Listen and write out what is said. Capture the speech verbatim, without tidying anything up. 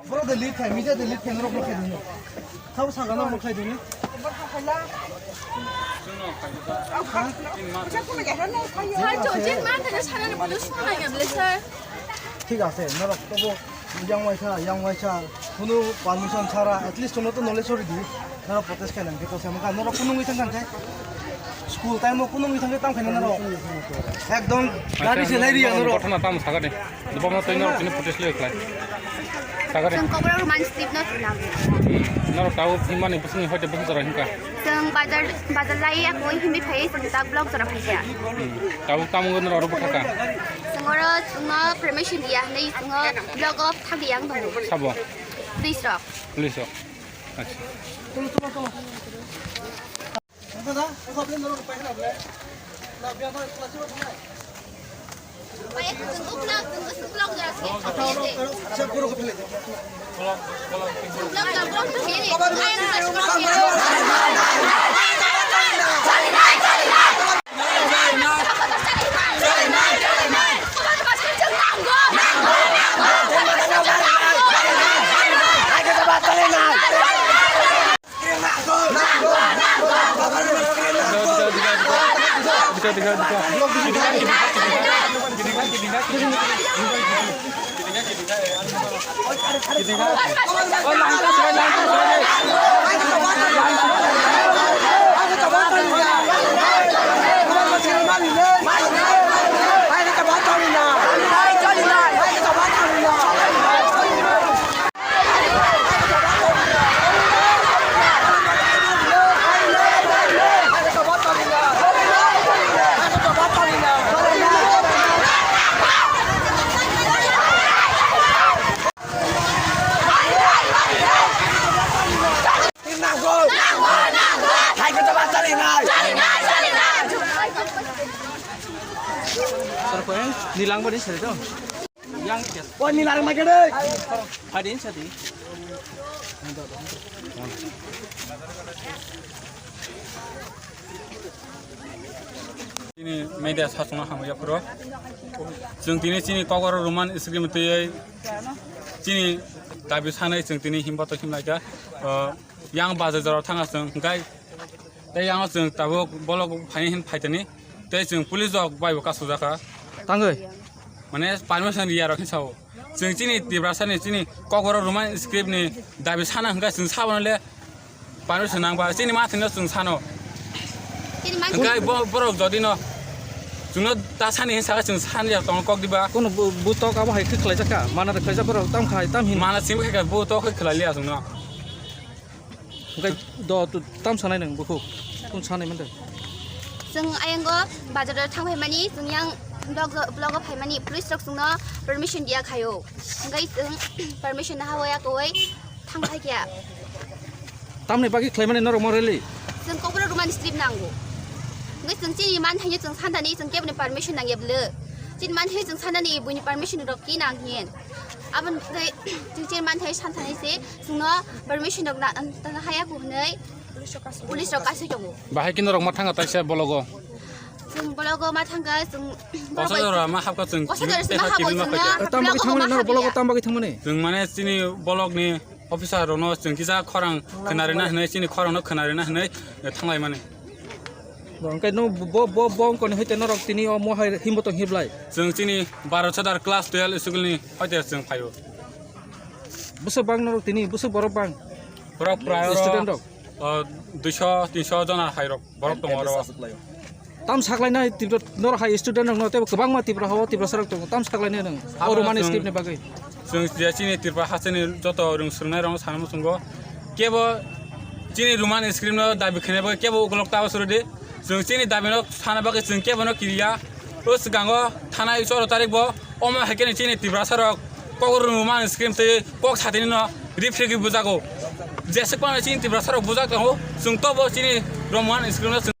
Boro de lead khai, mija de lead khai, norok no khai dini. Sabo saga norok no khai dini. Sir, chojin man thani sanani bolu suna ya ble sir. Thik ase, norok tobo yang waisa, yang waisa, kunu permission chara, at least tono to knowledge sori di. Norok protest khai nang khe to sama ka, norok kunu ngi thang khe. School time o kunu ngi thang khe tam khai norok. Ekdom gari se lai ri ya norok. Ghotona tam saga de. Dubama twi norok tini protest le khlai. Sagari. Chwng Kokborok Roman Street no twi nang. Norok tao himani bwswngni hoite bwswng jora himkha. Chwng bazar, bazar lai ya koi himwi phai chwng tak block jora phai ya. Tao tamo norok oro bwthaka. Chwng oro chwngno permission diya hinwi chwng block o thang yang tongo. Sabo? Police rok. Police rok. Acha. Nilang bari sari to. Yang kes. Wah, nilang lagi deh. Hadin sadi. Chini media sasongno hamya phuru. Chwng tini chini Kokborok Roman script twiwi chini dabi sanai chwng tini himba to himlaikha. Yang bazar jora thanga chwng hwnkhe tei yang chwng tabuk bolok phaini hin phaitani tei chwng police rok bai bo kasujaka. Tangwi. Mane permission riya rok hin sao. Chwng chini Tiprasa ni chini Kokborok Roman script ni dabi sana hwnkhe chwng saboni le permission nangba chini mathino chwng sano. Chini man- Hwnkhe bo-, borok jodi no chwngno ta sani hinsa chwng sani ya tongo kok diba. Kono bu-, butok abo hai khe khlaijak kha. Mana da khlaijak borok tam khai tam hin. Mana simi khai bu to khai khlai liya chwngno. Hwnkhe do tu tam sanai nang bukhuk. Kun sanai mande. Chwng ayango bazar o thang phaimani, chwng yang block, block o phaimani, police rok chwngno permission diya khaio. Hwnkhe chwng permission na hawaya koi thang phai kya. Tamni bagwi khlaimani norok mo rally? Chwng Kokborok Roman script nango. Hwnkhe chwng chini man thaino chwng santani chwng keboni permission nangya bwle. Chini man thaino chwng santani buini permission rok ki nang hin. Aboni tei chwng chini man thai santani se chwngno permission rok na, na haya ko hwnwi police rok kasui tongo. Bahai kino rok ma thanga taisa bologo. Chwng bologo ma thanga chwng Kosa jora ma hapka chwng. Kosa jora ma hapka chwng. Tam bagwi thangmani, blogo tam bagwi thangmani. Chwng mane chini bolok ni officer rokno chwng kisa khorang khwnarina hwnwi, chini khorangno khwnarina hwnwi thanglai mani. Bo hwnkhe no bo, bo, bo wngkoni hoite norok tini o mohai himbo tong hiblai. Chwng chini Bharat Sadar class twelve school ni hoite chwng phaio. Bwswk bang norok tini, bwswk borok bang? Borok prai oro, student rok? O, duiso, tinso jona hai rok borok tongo oro. Tam saklainai Tripura, norok hai student rokno teibo kwbangma Tripura hao Tiprasa rok tongo. Tam saklainai nwng o Romani script ni bagwi. Chwng je chini Tripura hasteni joto rwng swrwngnairokno sana muchungo. Kebo chini Roman script no dabi khainai bagwi kebo ukolog ta basuro di. Chwng chini dabi no sana bagwi chwng kebo no kiriya. O swkango thanai choro tarik bo omo hai khe chini Tiprasa rok kok rwmani screen twi kok satini no rifrigwi bujago. Jeswk phano chini Tiprasa rok bujak tongo, chwng tobo chini rwmani screen no chwng